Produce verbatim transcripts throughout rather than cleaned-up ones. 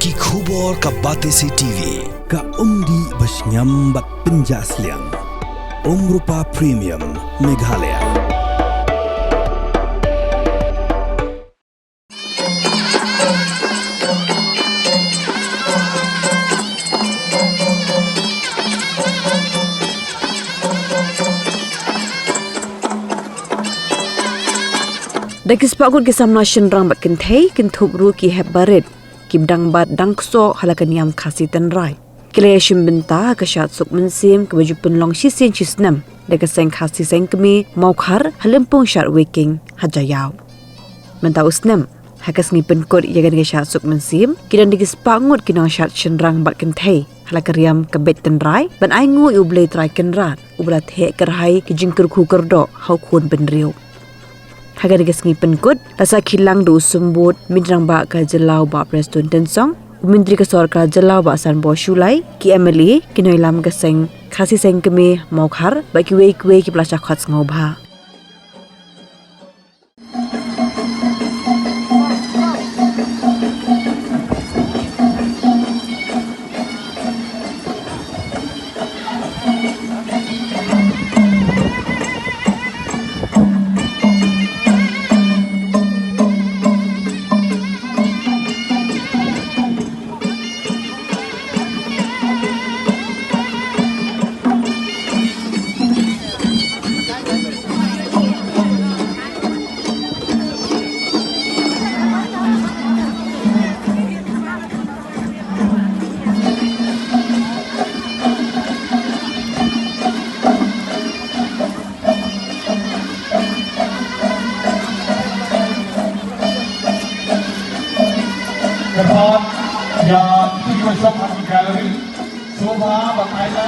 Ki khubor ka Batesi T V, ka umdih ba shngiam bad pynjah sliang. Umrupa Premium, Meghalaya. Da ki spah ngut ki samla shynrang bad kynthei, kynthup ruh ki hep barit, ki dang bat dang ksoh ha la ka niam Khasi Tynrai. Ki la ïashim bynta ha ka shad suk mynsiem kaba ju pynlong shisien shisnem da ka seng Khasi Seng Kmie Mawkhar ha Lympung Shad Weiking ha Jaïaw. Mynta u snem, ha ka sngi pynkut ïa kane ka shad suk mynsiem, ki don da ki spah ngut ki nongshad shynrang bad kynthei ha la ka riam ka Beit Tynrai ban ainguh ïa U Blei Trai Kynrad uba la theh kyrhai ki jingkyrkhu kyrdoh ha u khun bynriew. Ha kane ka sngi pynkut la sakhi lang da u Symbud Miet Rangbah ka jylla u Bah Prestone Tynsong, u Myntri ka Sorkar Jylla u Bah Sanbor Shullai, ki M L A, ki nongïalam ka seng Khasi Seng Kmie Mawkhar bad kiwei kiwei kiba la shah khot sngewbha. Kyrpad ïa ki kyrpad ha ki gallery. Shobha bad Ayla.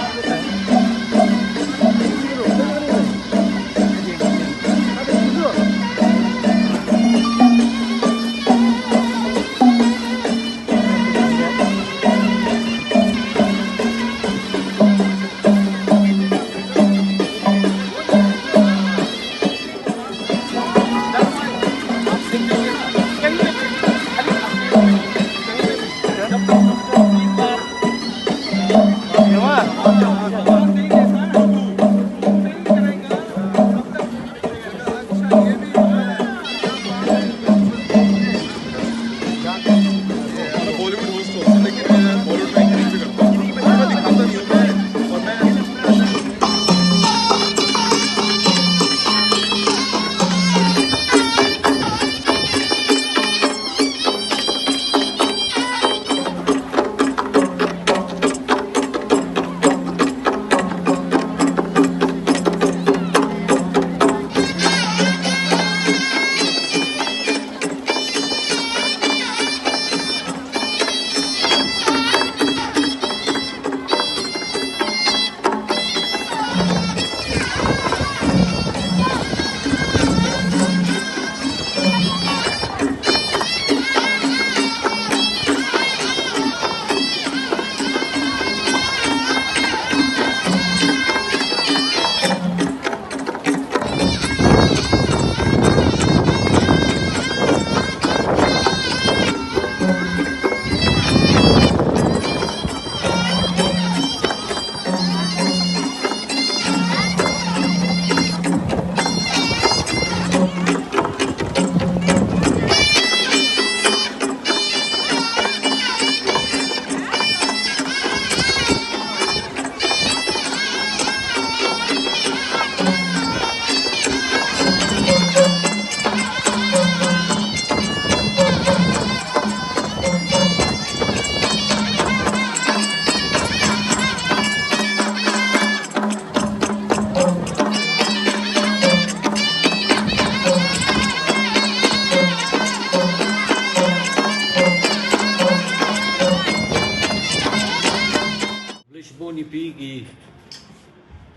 Khublei shibun ïa phi ki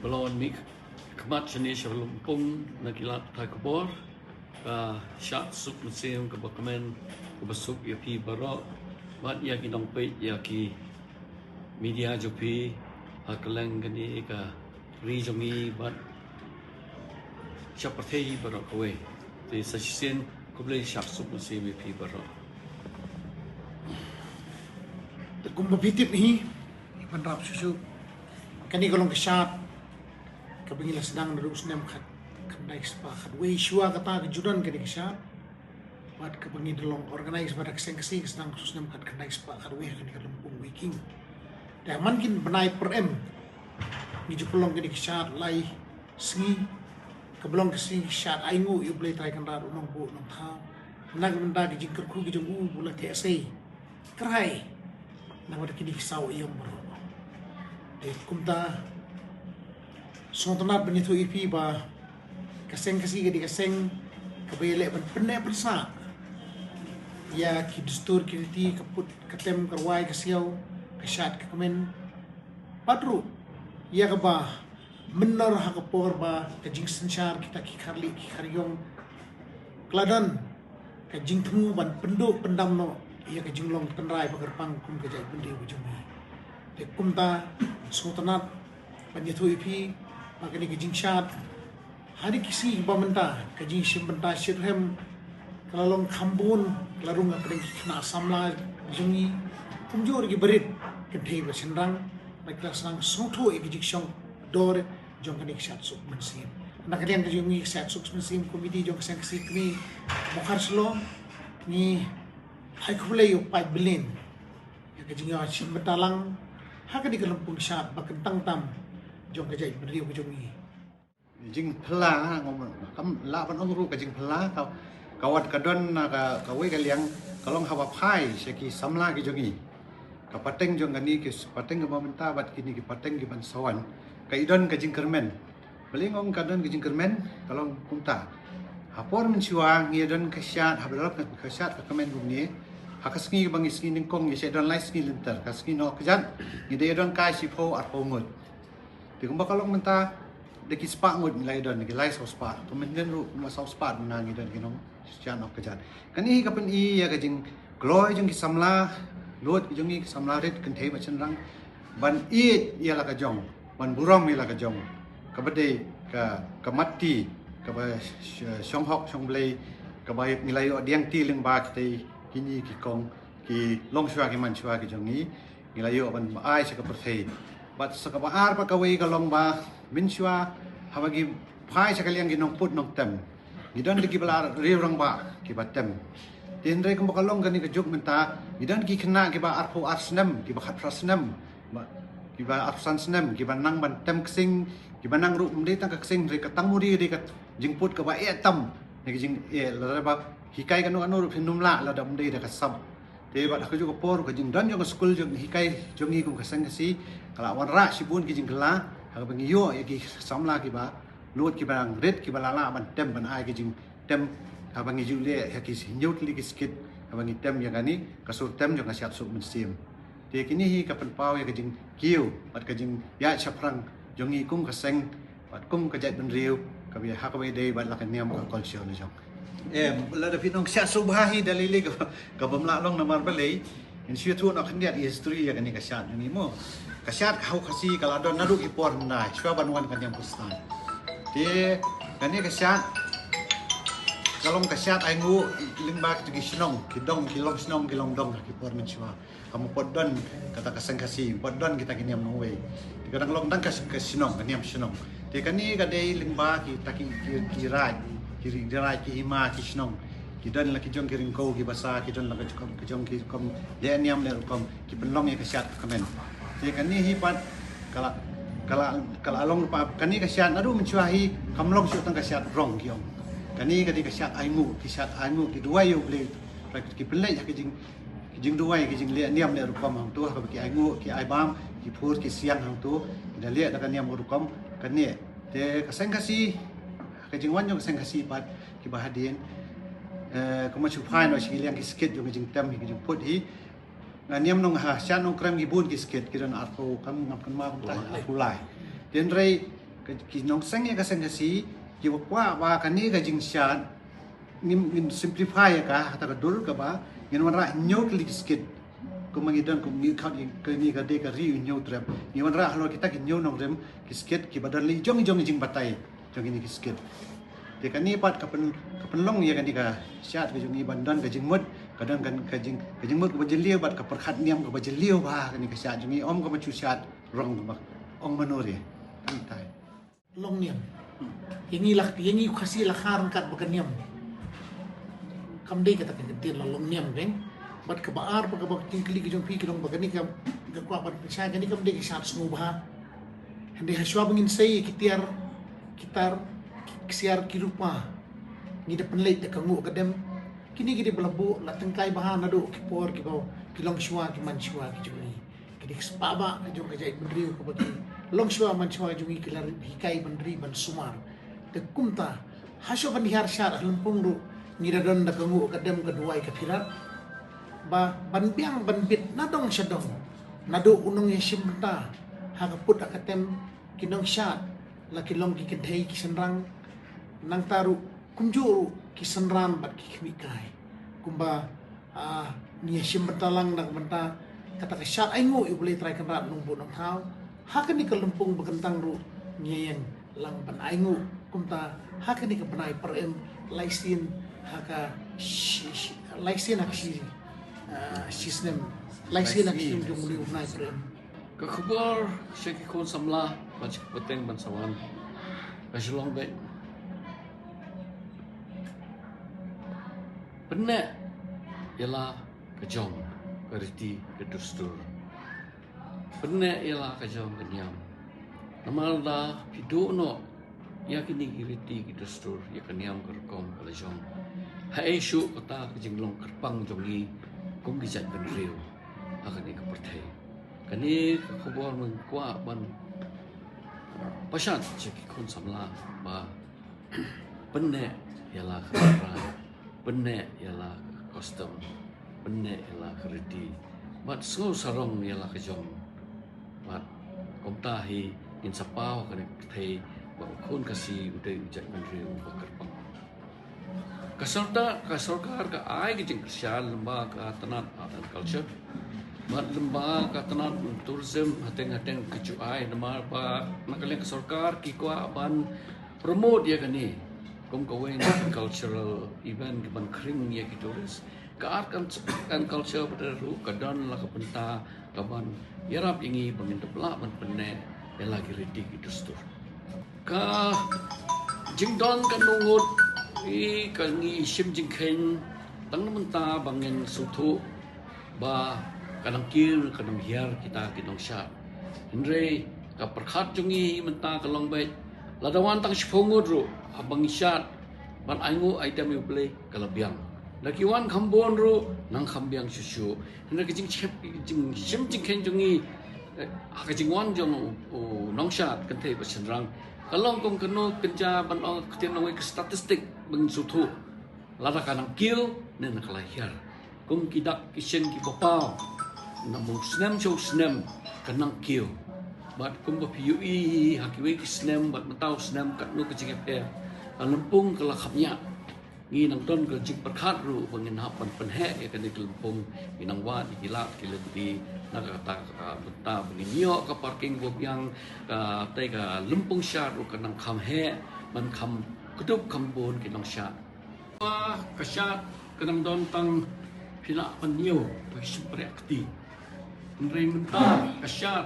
ba la wan mih khmat shane sha Lympung na ki lad pathai khubor. Ka shad suk mynsiem kaba kmen kaba suk ïa phi baroh bad ïa ki nongpeit ïa ki media jong phi ha kylleng kane ka ri jong ngi bad sha pyrthei baroh kawei. Te sa shisien khublei shad suk mynsiem ïa phi baroh. Kumba phi tip hi, ban rap shuh shuh. Kane ka long ka shad kaba ngi la sdang naduh snem khat, khyndai spah khatwei. Shuwa kata ka ju don kane ka shad. Bad kaba ngi da long organize bad ka seng Khasi ka sdang snem khat, khyndai spah khatwei, kane ka long pung wiking. Te man kin bnai pyrem ngi ju pynlong kane ka shad lai sngi, kaba long ka sngi shad ainguh ïa U Blei Trai Kynrad U Nongbuh Nongthaw. Na ka bynta ka jingkyrkhu ka jong u ba u la theh sei krai na ka bynta kine ki saw aïom baroh. Te kumta sngewtynnat ban ïathuh ïa phi ba ka seng Khasi ka dei ka seng kaba ïaleh ban pynneh pynsah ïa ki dustur ki riti, ka put ka tem, ka rwai ka siaw, ka shad ka kmen. Bad ruh ïa kaba mynnor ha ka por ba ka jingsynshar kita ki khar lieh ki khar ïong, ka la don ka jingthmu ban pynduh pyndam noh ïa ka jinglong tynrai ba kyrpang kum ka jaitbynriew ka jong ngi. Te kumta sngewtynnat ban ïathuh ïa phi ba kane ka jingshad ha kine ki sngi ba mynta, ka jingshim bynta shitrhem ka la long kham bun, ka la rung hapdeng ki khynnah samla jong ngi, kumjuh ruh ki barit kynthei bad shynrang, ba ki la sdang sngewthuh ïa ka jingshong dor jong kane ka shad suk mynsiem. Na ka liang ka jong ngi ka shad suk mynsiem, komiti jong ka seng Khasi Kmie Mawkhar Shillong, ngi ai khublei ïa u paid Berlin ïa ka jingïashim bynta lang ha kane ka lympung shad ba kyntang tam jong ka jaitbynriew ka jong ngi. Jingphylla, ngam, kam lah ban ong ruh ka jingphylla, ka, ka wat ka don na ka, kawei ka liang, ka long haba phai sha ki samla ki jong ngi. Ka pateng jong kane ki pateng kaba mynta bad kine ki pateng ki ban sa wan, ka i don ka jingkyrmen. Balei nga ong ka don ka jingkyrmen? Ka long kumta. Ha por mynshuwa ngi don ka shad, haba don ka shad ka kmen kumne, ha ka sngi kaba ngi sngi nyngkong ngi sa don lai sngi lynter, ka sngi nohkjat ngi da don kai shiphew arphew ngut. Te kumba ka long mynta, da ki spah ngut ngi la ïa don, da ki lai saw spah. Te mynhynnin ruh kumba saw spah mynta ngi don ki nongshad nohkjat. Kane hi ka pyni ïa ka jingkloi jong ki samla lut ki jong ngi, ki samla rit kynthei bad shynrang, ban ïeit ïa la ka jong, ban burom ïa la ka jong. Kaba dei ka, ka mat ti, kaba sh-, shong hok shong blei, kaba ngi la ïoh diang ti lyngba kitei kine ki kong ki longshuwa ki manshuwa ki jong ngi. Ngi la ïoh ban ai sha ka pyrthei. Bad sa kaba ar bad kawei ka long ba mynshuwa haba ngi phai sha ka liang ki nongput nongtem, ngi don da kiba la riew rangbah kiba tem. Te hynrei kumba ka long kane ka juk mynta, ngi don ki khynnah kiba arphew ar snem, kiba khatphra snem, ba, kiba arphew san snem, kiba nang ban tem ksing, kiba nang ruh ym dei tang ka ksing, hynrei ka tang muri dei ka jingput kaba eh tam na ka jingeh, lada ba hikai kano kano ruh phin ym lah lada ym dei da ka sap. Te bad ha kajuh ka por ka jingdon jong ka skul jong hikai jong ngi kum ka seng Khasi, ka la wanrah shibun ki jingkylla, ha kaba ngi ïoh ïa ki samla kiba lut, kiba nang rit, kiba la lah ban tem, ban ai ki jingtem, haba ngi ju leh ïa ki hynñiew tylli ki skit, haba ngi tem ïa kane ka sur tem jong ka shad suk mynsiem. Te kine hi ka pynpaw ïa ka jingkiew bad ka jingïaid shaphrang jong ngi kum ka seng bad kum ka jaitbynriew, kaba ïa ha kaba ïadei bad la ka niam ka culture la jong. Em, lada phi ong shad suk bha hi da lei lei ka, ka bym lah long namar balei. Ngin shu ïathuh noh khyndiat ïa history ïa kane ka shad jong ngi mo. Ka shad ha u Khasi ka la don naduh ki por hyndai, shuwa ban wan ka niam Khristan. Te kane ka shad ka long ka shad ainguh lyngba ki shnong, ki dong, ki long shnong, ki long dong ha ki por mynshuwa. Kam pat don kata ka seng Khasi, pat don kita ki niam nongwei. Te ka dang long dang ka, ka shnong, ka niam shnong. Te kane ka dei lyngba kita ki, ki, ki raid, ki ri-, ki raid, ki hima, ki shnong. Ki don la ki jong ki ryngkew ki basa, ki don la ki jong, ki jong ki rukom leh niam leh rukom, ki pynlong ïa ka shad ka kmen. Te kane hi pat ka la, ka la, ka la long pat kane ka shad naduh mynshuwa hi kam long shuh tang ka shad rong ki ong. Kane ka dei ka shad ainguh, ki shad ainguh, ki duwai ïa U Blei, ki pynleit ha ka jing ki jingduwai, ki jingleh niam leh rukom hangto, ha kaba ki ainguh, ki aibam, ki phur, ki siang hangto, ki da leh da ka niam ka rukom kane. Te ka seng Khasi, ka jingwan jong ka seng Khasi pat, kiba hadien, eh, kumba shu phai noh sha ki liang ki skit jong ka jingtem hi, ka jingput hi. Nga niam nong ha shad Nongkrem ki bun ki skit, ki don arphew, kam ngam kynmaw kumta, arphew lai. Te hynrei ka, ki nongseng ïa ka seng Khasi kiba kwah ba kane ka jingshad ngin, ngin simplify ïa ka, ha kata ka dur kaba ngin wanrah hynñiew tylli ki skit. Kumba ngi don, kum ngi khot ïa kane ka dei ka ri u hynñiew trep. Ngi wanrah halor kita ki hynñiew nongrim ki skit kiba don la i jong i jong i jingbatai jong kine ki skit. Te kane pat ka pyn, ka pynlong ïa kane ka shad ka jong ngi ban don ka jingmut Ka don ka jingmut kaba jylliew bad ka pyrkhat niam kaba jylliew bha kane ka shad jong ngi, ym kaba shu shad rong kaba ong mano re. Long niam. Ïa ngi la, ïa ngi Khasi la kha ryngkat bad ka niam. Kam dei kata ka ktien la long niam keiñ. Bad kaba ar bad kaba jingkylli ka jong phi ka long ba kane ka kwah ban pynshai kane kam dei ka shad sngewbha. Hynrei hashwa ba ngin sei ki tiar ki tar ki ksiar ki rupa, ngi da pynleit da ka nguh ka dem. Kine ki dei ba la buh la tyngkai bha naduh ki por kiba ki longshuwa ki mansuwa ki jong ngi. Ki dei ki spah ba ka jong ka jaitbynriew kaba ki longshuwa mansuwa jong ngi ki la hikai ban ri ban sumar. Te kumta hashwa ban hiar shad ha lympung ruh ngi da don da ka nguh ka dem ka duwai ka phirat ba ban biang ban bit na dong sha dong naduh u nongïashim bynta ha ka put ha ka tem, ki nongshad la ki long ki kynthei ki shynrang, nangta ruh kumjuh ruh ki synran bad ki khmih kai. Kumba ngi ïashim bynta lang na ka bynta kata ka shad ainguh ïa U Blei Trai Kynrad Nongbuh Nongthaw. Ha kane ka lympung ba kyntang ruh ngi ïeng lang ban ainguh kumta ha kane ka bnai Pyrim lai sien ha ka shi, shi, lai sien ha ka shi, ah, shi snem, lai sien ha ka shi jong U Blei U Bnai Pyrim. Ka khubor sha ki khun samla bad sha ki pateng ban sa wan ka shlong bad pynneh ïa la ka jong ka riti ka dustur. Pynneh ïa la ka jong ka niam. Namar lada phi duh noh ïa kine ki riti ki dustur, ïa ka niam ka rukom ka la jong, haei shuh kata ka jinglong kyrpang jong ngi kum ki jaitbynriew ha kane ka pyrthei. Kane ka khubor ngi kwah ban pashat sha ki khun samla ba pynneh ïa la ka rai, pynneh ïa la ka custom, pynneh ïa la ka riti bad sngew sarong ïa la ka jong. Bad kumta hi ngin sa paw ha kane ka pyrthei ba u khun Khasi u dei u jaitbynriew uba kyrpang. Ka sorkar, ka sorkar ka ai ka jingkyrshan lyngba ka tnat Art and Culture bad lyngba ka tnat Tourism, hateng hateng ka ju ai, namar ba na ka liang ka sorkar ki kwah ban promote ïa kane kum kawei na ka cultural event kaban khring ïa ki tourist. Ka Art and Culture pat ruh ka don la ka bynta kaban ïarap ïa ngi ba ngin da lah ban pynneh ïa la ki riti ki dustur. Ka jingdon ka nongut i ka ngi shim jingkheiñ tang na mynta ba ngin sngewthuh ba ka nang kiew ka nang hiar kita ki nongshad. Hynrei ka pyrkhat jong ngi mynta ka long beit, lada wan tang shiphew ngut ruh haba ngi shad ban ainguh ai dem ïa U Blei ka la biang. Da ki wan kham bun ruh nang kham biang shuh shuh. Hynrei ka jingshim, jingshim jingkheiñ jong ngi, eh, ha ka jingwan jong u, u nongshad kynthei bad shynrang ka long kum kano kynja ban ong ka ktien nongwei ka statistic ba ngin sngewthuh. Lada ka nang kiew ne na ka la hiar. Kum ki dak ki shin kiba paw, na u snem sha u snem ka nang kiew. Bad kumba phi ïohi ha kiwei ki snem bad mynta u snem katno ka jingïapher. Ka lympung ka la khapngiah. Ngi nang don ka jingpyrkhat ruh ba ngin hap ban pynheh ïa kane ka lympung, ngi nang wad ïa ki lad ki lynti na kata ka bynta ba ngin ïoh ka parking ba biang, kata ka lympung shad ruh ka nang kham heh ban kham kdup kham bun ki nongshad. Ka shad ka nang don tang phi lah ban ñiew ba ki shympriah kti. Hynrei mynta ka shad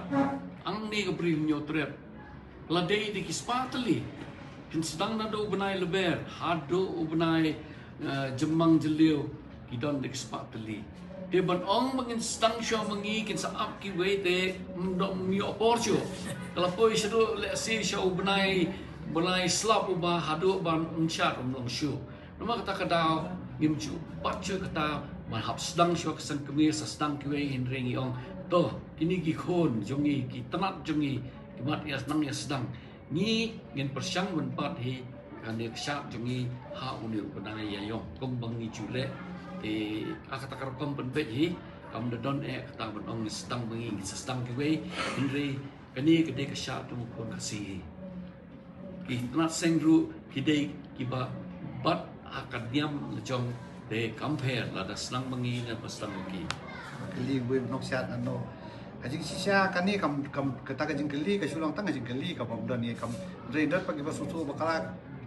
hangne ka Bri Hynñiewtrep la dei da ki spah tylli. Phin sdang naduh u bnai Lber haduh u bnai, eh, Jymmang Jylliew ki don da ki spah tylli. Te ban ong ba ngin sdang shuwa ma ngi kin sa ap kiwei te ym don, ym ïoh por shuh. Ka la poi shaduh lehse sha u bnai, bnai Slap uba haduh ban ym shad ym long shuh. Namar kata ka daw ngim ju bat shuh kata ban hap sdang shuwa ka seng kmie, sa sdang kiwei, hynrei ngi ong to kine ki khun jong ngi, ki tnat jong ngi, ki mat ïa nang ïa sdang. Ngi ngin pyrshang ban bat hi kane ka shad jong ngi ha une u bnai Ïaïong kumba ngi ju leh. Te ha kata ka rukom ban beit hi kam da don eh kata ban ong ngi sdang ma ngi, ngi sa sdang kiwei, hynrei kane ka dei ka shad jong u khun Khasi hi. Ki tnat seng ruh ki dei kiba bat ha ka niam la jong, te kam pher lada sdang ma ngi ne ba sdang ma ki. Kylli bun nongshad nano. Ka jingshisha kane kam, kam, kata ka jingkylli ka shu long tang ka jingkylli ka bym don ïa kam. Hynrei don pat kiba sngewthuh ba ka la,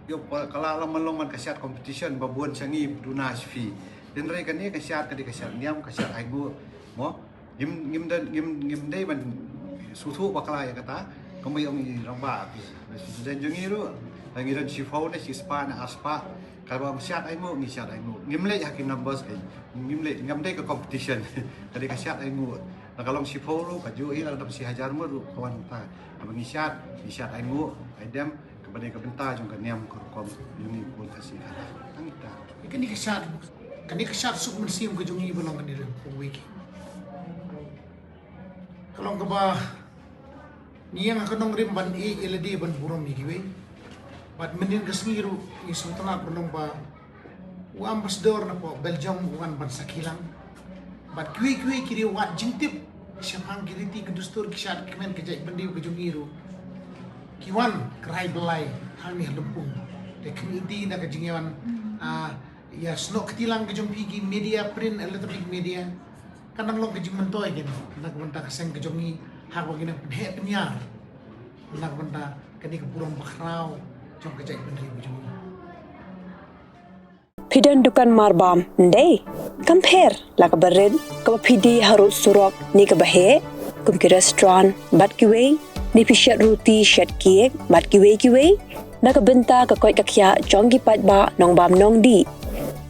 ïoh ba ka la long man long man ka shad competition ba bun sha ngi duna sha phi. Hynrei kane ka shad ka dei ka shad niam, ka shad ainguh mo. Ngim ngim dei ngim ngim dei ban sngewthuh bakla ïa kata. Kumba ïa ong i rangbah, i president jong ngi ruh, ngi don shiphew ne shispah ne arspah. Kaba ong shad ainguh, ngi shad ainguh. Ngim leh ha ki numbers, eh. Ngim leh, ngim dei ka competition. Ka dei ka shad ainguh. Na ka long shiphew ruh, ka juh hi, la dang shi hajar mut ruh, ka wan ta. Kaba ngi shad, ngi shad ainguh, aidem, kaba dei ka bynta jong ka niam ka rukom jong ngi, bun ka shi ka. Tang ita. Kane ka shad, kane ka shad suk mynsiem ka jong ngi ba long kane ruh, ka wiki. Ka long kaba ngi ïeng ha ka nongrim ban ïeit ïa lade, ban burom ïa kiwei. Bad mynnin ka sngi ruh ngi sngewtynnat ban ong ba u ambassador na pdeng Belgium u wan ban sakhi lang. Bad kiwei kiwei ki riew wad jingtip shaphang ki riti ki dustur, ki shad ki kmen, ka jaitbynriew ka jong ngi ruh ki wan krai byllai hangne ha Lympung. Te kynti na ka jingwan, ah, ïa snoh kti lang ka jong phi ki media, print, electronic media. Kan nang long ka jingmyntoi kane na ka bynta ka seng ka jong ngi, ha kaba ngi nang pynheh pynïar na ka bynta kane ka burom bakhraw jong ka jaitbynriew ka jong ngi. Phi don dukan marbam, ym dei? Kam pher la kaba rit, kaba phi die harud surok ne kaba heh, kum ki restaurant bad kiwei, ne phi shet ruti, shet cake bad kiwei kiwei, na ka bynta ka koit ka khiah jong ki paidbah nongbam nongdih.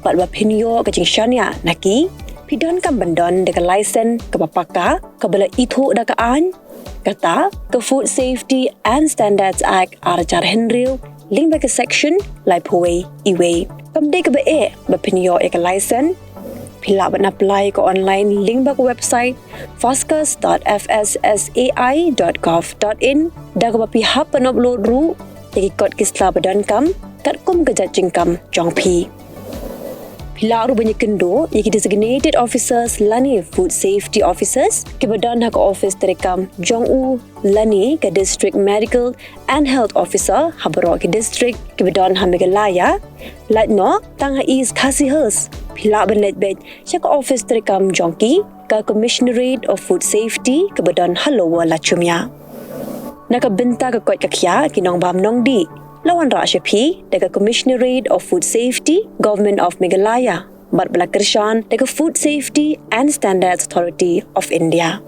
Bad ba phin ïoh ka jingshaniah na ki, phi donkam ban don da ka license kaba paka, kaba la ithuh da ka aiñ, kata ka Food Safety and Standards Act ar hajar hynriew, lyngba ka section laiphew wei E wei. Kam dei kaba eh ba phin ïoh ïa ka license. Phi lah ban apply ka online lyngba ka website foscus dot f s s a i dot gov dot in, da kaba phi hap ban upload ruh ïa ki kot ki sla ba donkam katkum ka jait jingkam jong phi. Phi lah ruh ban ïakynduh ïa ki designated officers lane food safety officers kiba don ha ka office treikam jong u lane ka District Medical and Health Officer ha baroh ki district kiba don ha Meghalaya. Lait noh tang ha East Khasi Hills, phi lah ban leit beit sha ka office treikam jong ki, ka Commissionerate of Food Safety kaba don ha Lower Lachumia. Na ka bynta ka koit ka khiah ki nongbam nongdih, la wanrah sha phi da ka Commissionerate of Food Safety, Government of Meghalaya, bad ba la kyrshan da ka Food Safety and Standards Authority of India.